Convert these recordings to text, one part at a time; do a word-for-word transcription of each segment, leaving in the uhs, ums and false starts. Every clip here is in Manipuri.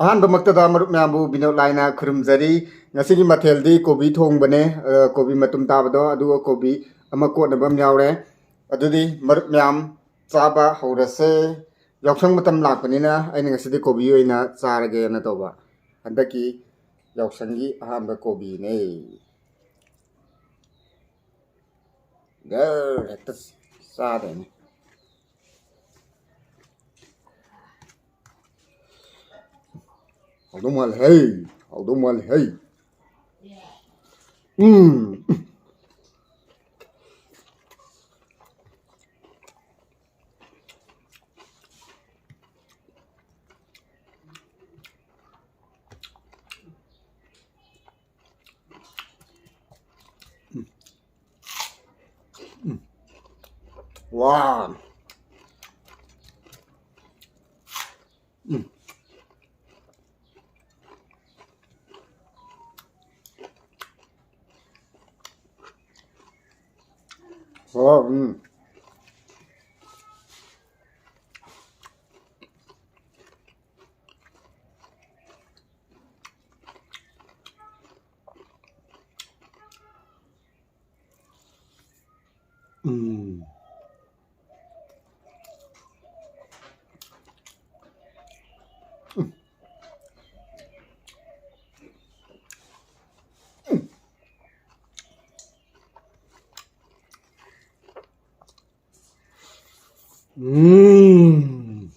ꯑꯍꯥꯟꯕꯃꯛꯇꯗ ꯃꯔꯨꯞ ꯃꯌꯥꯝꯕꯨ ꯕꯤꯅꯣꯗ ꯂꯥꯏꯅ ꯈꯨꯔꯨꯝꯖꯔꯤ꯫ ꯉꯁꯤꯒꯤ ꯃꯊꯦꯜꯗꯤ ꯀꯣꯕꯤ ꯊꯣꯡꯕꯅꯦ, ꯑ, ꯀꯣꯕꯤ ꯃꯇꯨꯝ ꯇꯥꯕꯗꯣ, ꯑꯗꯨꯒ ꯀꯣꯕꯤ ꯑꯃ ꯀꯣꯠꯅꯕ ꯑꯃ ꯌꯥꯎꯔꯦ꯫ ꯑꯗꯨꯗꯤ ꯃꯔꯨꯞ ꯃꯌꯥꯝ ꯆꯥꯕ ꯍꯧꯔꯁꯦ꯫ ꯌꯥꯎꯁꯪ ꯃꯇꯝ ꯂꯥꯛꯄꯅꯤꯅ ꯑꯩꯅ ꯉꯁꯤꯗꯤ ꯀꯣꯕꯤ ꯑꯣꯏꯅ ꯆꯥꯔꯒꯦꯅ ꯇꯧꯕ꯫ ꯍꯟꯗꯛꯀꯤ ꯌꯥꯎꯁꯪꯒꯤ ꯑꯍꯥꯟꯕ ꯀꯣꯕꯤꯅꯦ꯫ ꯒꯔ ꯍꯦꯛꯇ ꯆꯥꯗꯣꯏꯅꯦ꯫ ꯍꯥꯎꯗꯧ ꯃꯥꯜꯂꯦ ꯍꯩ꯫ ꯍꯥꯎꯗꯧ ꯃꯥꯜꯂꯦ ꯍꯩ꯫ ꯎꯝ꯫ ꯎꯝ꯫ ꯎꯝ꯫ ꯋꯥ꯫ ꯎꯝ꯫ ꯋꯥ, ꯎꯝ꯫ ꯎꯝ꯫ ꯎꯝ꯫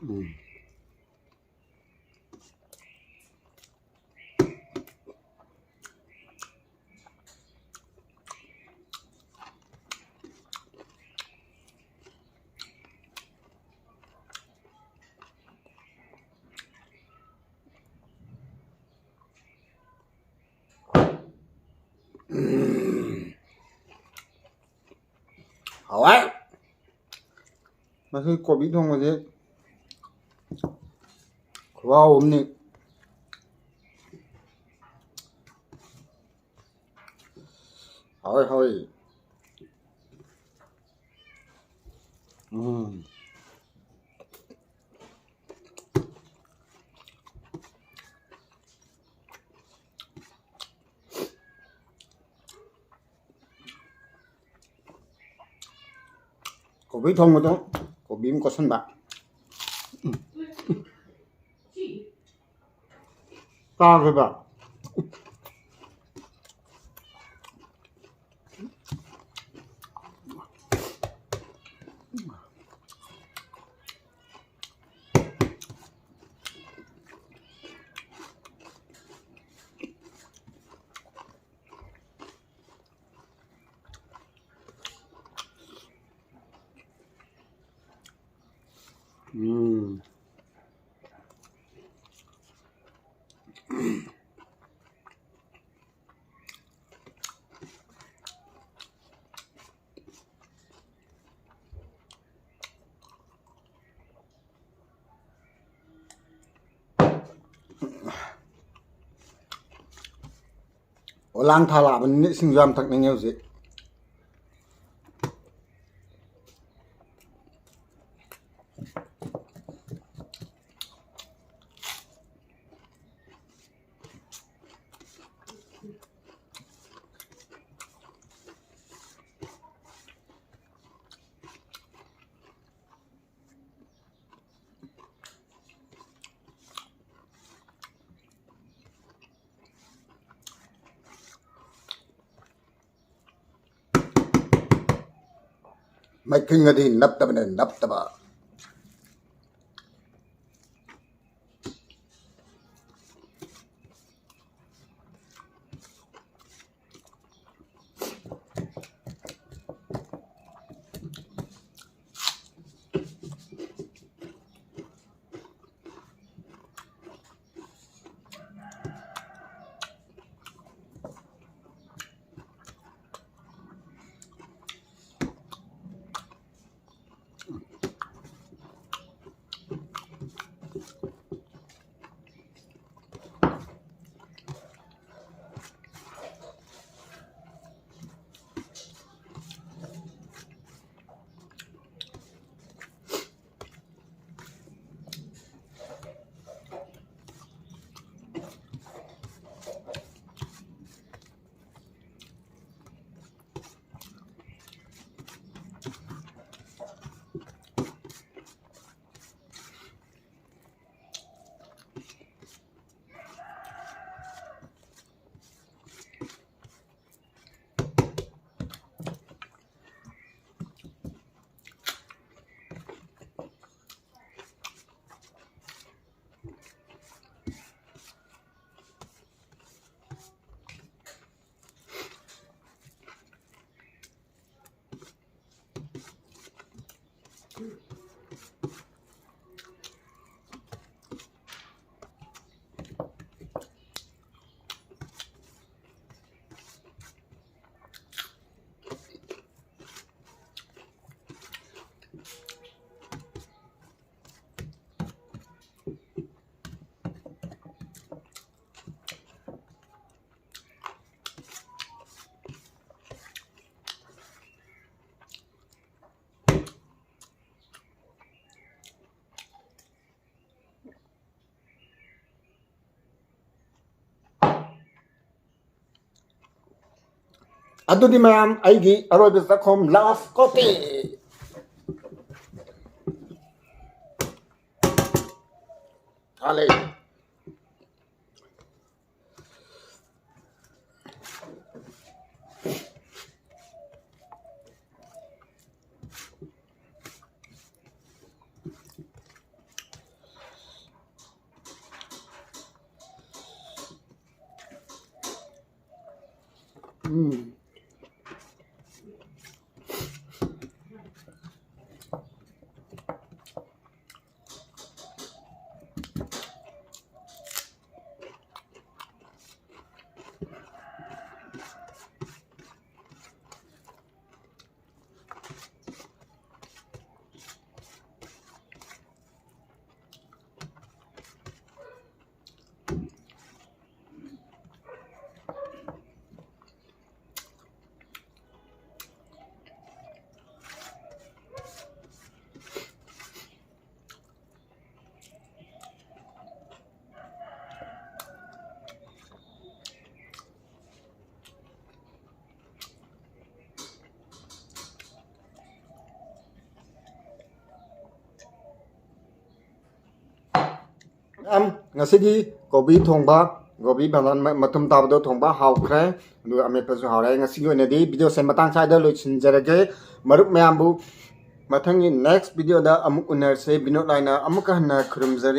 ꯎꯝ꯫ ꯍꯥꯎꯋꯦ꯫ ꯉꯁꯤ ꯀꯣꯕꯤ ꯊꯣꯡꯕꯁꯦ ꯈꯨꯍꯥꯎ ꯑꯃꯅꯤ꯫ ꯍꯥꯎꯋꯦ, ꯍꯥꯎꯋꯦ꯫ ꯎꯝ꯫ ꯀꯣꯕꯤ ꯊꯣꯡꯕꯗꯣ ꯀꯣꯕꯤ ꯑꯃ ꯀꯣꯠꯁꯟꯕ꯫ ꯆꯥꯒꯦꯕ꯫ ꯎꯝ꯫ ꯑꯣꯂꯥꯡ ꯊꯥ ꯂꯥꯛꯑꯕꯅꯤꯅ ꯏꯁꯤꯡꯁꯨ ꯌꯥꯝ ꯊꯛꯅꯤꯡꯉꯦ ꯍꯧꯖꯤꯛ꯫ ꯃꯩꯈꯤꯡꯒꯗꯤ ꯅꯞꯇꯕꯅꯦ, ꯅꯞꯇꯕ꯫ ꯑꯗꯨꯗꯤ ꯃꯌꯥꯝ, ꯑꯩꯒꯤ ꯑꯔꯣꯏꯕ ꯆꯥꯛꯈꯨꯝ, ꯂꯥꯁ ꯀꯣꯇꯤ꯫ ꯍꯥꯂꯦ꯫ ꯎꯝ꯫ ꯌꯥꯝ, ꯉꯁꯤꯒꯤ ꯀꯣꯕꯤ ꯊꯣꯡꯕ, ꯀꯣꯕꯤ ꯕꯅꯥꯟ ꯃ-, ꯃꯇꯨꯝ ꯇꯥꯕꯗꯣ ꯊꯣꯡꯕ ꯍꯥꯎꯈ꯭ꯔꯦ꯫ ꯑꯗꯨꯒ ꯑꯃꯦꯠꯄꯁꯨ ꯍꯥꯎꯔꯦ꯫ ꯉꯁꯤꯒꯤ ꯑꯣꯏꯅꯗꯤ video ꯁꯦ ꯃꯇꯥꯡ ꯁ꯭ꯋꯥꯏꯗ ꯂꯣꯏꯁꯤꯟꯖꯔꯒꯦ꯫ ꯃꯔꯨꯞ ꯃꯌꯥꯝꯕꯨ ꯃꯊꯪꯒꯤ next video ꯗ ꯑꯃꯨꯛ ꯎꯅꯔꯁꯦ꯫ ꯕꯤꯅꯣꯗ ꯂꯥꯏꯅ ꯑꯃꯨꯛꯀ ꯍꯟꯅ ꯈꯨꯔꯨꯝꯖꯔꯤ꯫